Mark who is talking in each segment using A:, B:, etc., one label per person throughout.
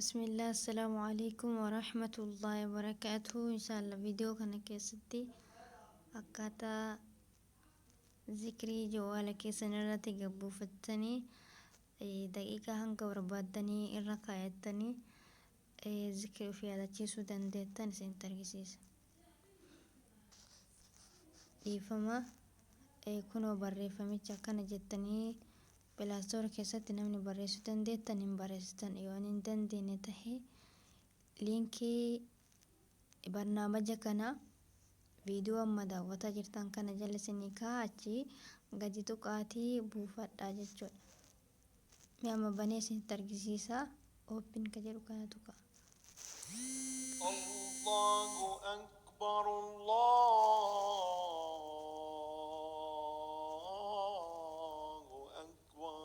A: Bismillah, Assalaamu alaikum warahmatullahi wabarakaatuh. Inshallah viidiyoo kana keessatti akkaataa zikrii jawaala keessan irratti gad buufattanii daqiiqaa hanga barbaaddanii irra kaayattanii zikrii of yaadachiisuu dandeettan isinitti argisiisa. Dhiifama, kunoo barreeffamicha akkana jettanii Play Store keessatti namni barreessuu dandeettan hin barreessitan, yoo hin dandeenye tahe liinkii barnaamaja kana viidiyoo amma daawwataa jirtan kana jala isinii kaa'a, achi gadi tuqaatii buufadhaa jechuudha. Mee amma banee isinitti argisiisa. Open ka jedhu kana tuqa.
B: الله أكبر الله أكبر.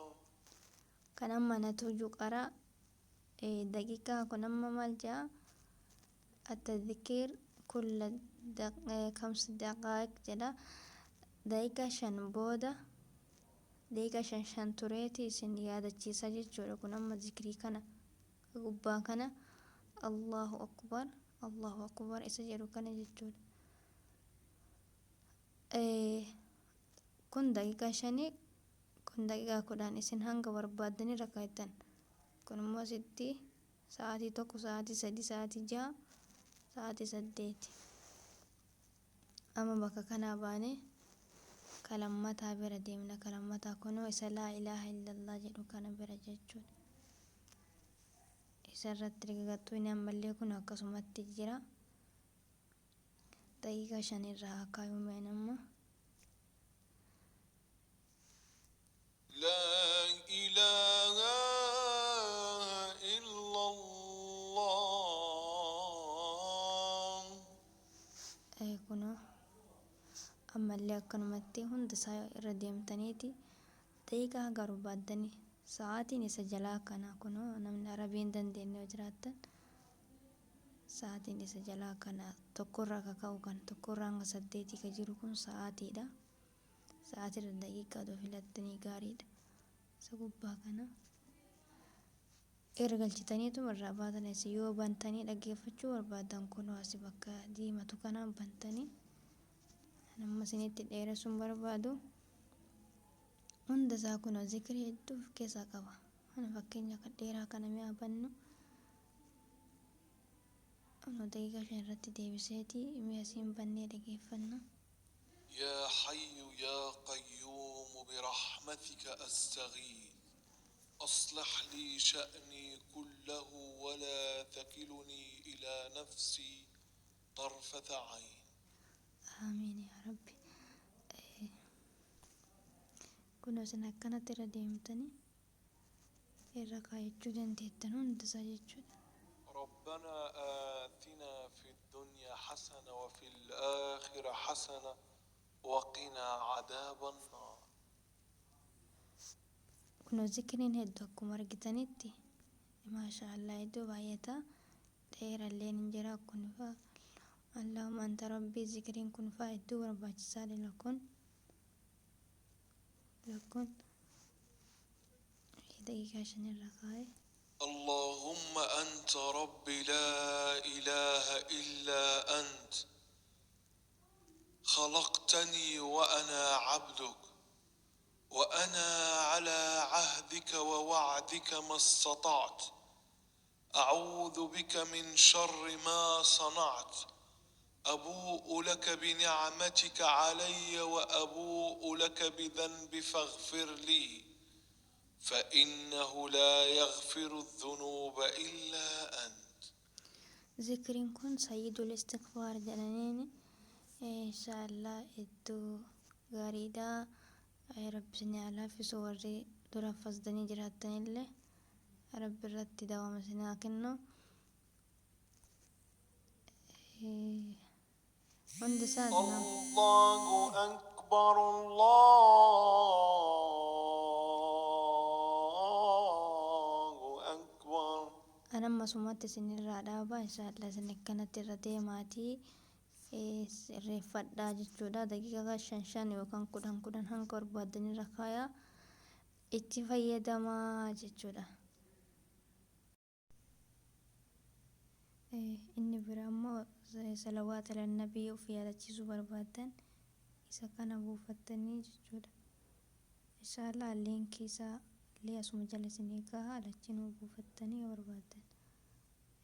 A: Kan amma natu juqara daqiiqaa kun amma maal jedha? التذكير كل 5 دقائق jedha. Daqiiqaa 5 booda, daqiiqaa 5 5 tureeti isin yaadachiisa jechuudha. Kun amma zikrii kana gubbaa kana, الله أكبر الله أكبر isa jedhu kana jechuudha. Kun daqiiqaa 5, kun daqiiqaa 10, isin hanga barbaaddanii irra kaayattan. Kun immoo asitti sa'aatii 1, sa'aatii 3, sa'aatii 6, sa'aatii 8. Amma bakka kanaa baanee kalammataa bira deemna. Kalammataa kunoo isa لا إله إلا الله jedhu kana bira jechuudha. Isa irratti erga inni ammallee kun akkasumatti jira. Daqiiqaa 5 irraa haa kaayuu amma.
B: لا إله إلا الله.
A: Kunoo ammallee akkanumatti hunda isaa irra deemtaniiti daqiiqaa haga barbaaddanii. Sa'aatiin isa jalaa kana. Kunoo namni Arabii hin dandeenye yoo jiraattan, sa'aatiin isa jalaa kana, tokkorraa ka ka'u kan tokkorraa hanga saddeetii ka jiru kun sa'aatiidha. Sa'aatii daqiiqaa odoo filattanii gaariidha. Isa gubbaa kana irra galchitaniitu irraa baatan. Isin yoo bantanii dhaggeeffachuu barbaadan, kunoo asi bakka diimatu kanaan bantanii. Nama isinitti dheeressuun barbaadu, hunda isaa kunoo zikrii hedduu of keessaa qaba. Kana fakkeenya kan dheeraa kana mi'a bannu, kunoo daqiiqaa 5 irratti deebiseeti mi'a isiin bannee dhaggeeffanna.
B: يا حي يا قيوم برحمتك أستغيث، أصلح لي شأني كله ولا تكلني إلى نفسي طرفة عين.
A: آمين يا ربي. Kunoo isin akkanatti irra deemtanii irra kaayachuu dandeettan hunda isaa jechuudha.
B: ربنا آتنا في الدنيا حسنة وفي الآخرة حسنة وقنا عذاب النار.
A: Kunoo zikriin hedduu akkuma argitanitti, maasha Allah, hedduu baay'ata. Dheerallee ni jira. Kun faa اللهم أنت ربي, zikriin kun faa hedduu barbaachisaadha. Lakkoon lakkoon daqiiqaa 5 irra kaa'e.
B: اللهم أنت ربي لا إله إلا أنت، خلقتني وأنا عبدك، وأنا على عهدك ووعدك ما استطعت، أعوذ بك من شر ما صنعت، أبوء لك بنعمتك علي وأبوء لك بذنبي، فاغفر لي فإنه لا يغفر الذنوب إلا أنت.
A: Zikriin kun سيد الاستغفار jedhaniini. Insha Allah hedduu gaariidha. Rabbi isin haa laaffisu. Warri dura fasdanii jiraattanillee Rabbi irratti dawama isin haa kennu. Hundi isaa
B: الله أكبر الله أكبر.
A: An amma sumatti isinirraa dhaaba. Insha Allah isin akkanatti irra deemaatii sirreeffadhaa jechuudha. Daqiiqaa 5 5 yookaan 10 10 hanga barbaadanirra kaayaa itti fayyadamaa jechuudha. Inni biraa immoo salawaata alannabii of yaadachiisuu barbaaddan isa kana buufattanii jechuudha. Inshaallah liinkii isaa illee asuma jala isinii ka'a, lachinuu buufattanii yoo barbaaddan.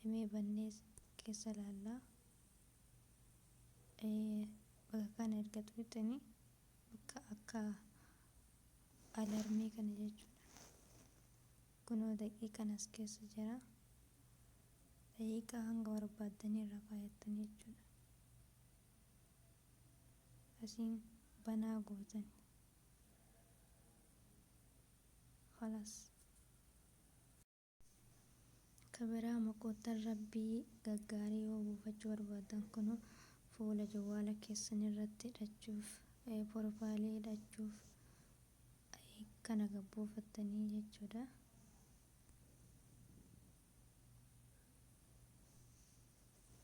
A: Mee bannee keessa laallaa. Bakka kana erga tuqxanii bakka akka alarmii kana jechuudha. Kunoo daqiiqaan as keessa jira. Daqiiqaa hanga barbaaddanii irra kaayattanii jechuudha. Asiin banaa gootan. Khalaas. Ka biraa maqoottan rabbii gaggaarii yoo buufachuu barbaaddan, kunoo fuula jawwaala keessan irratti hidhachuuf, profaayilii hidhachuuf kana gabbuufattanii jechuudha.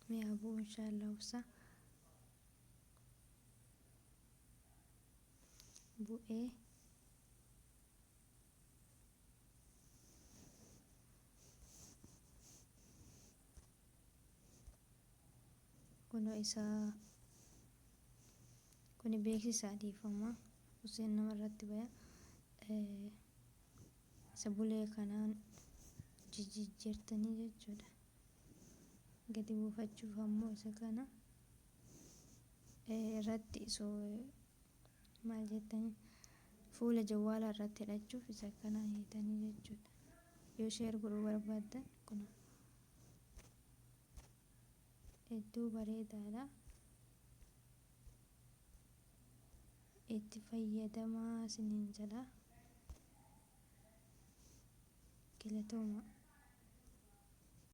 A: Mee abuu inshaallah obsa bu'ee. Kunoo isaa kuni beeksisa, dhiifama, Huseen namarratti baya. Isa bulee kanaan jijjiirtanii jechuudha. Gadi buufachuuf ammoo isa kana irratti maal jettanii fuula jawwaalaa irratti hidhachuuf isa kana hiitanii jechuudha. Yoo share godhuu barbaaddan kun hedduu bareedaadha. Itti fayyadamaa isiniin jedha. Galatooma.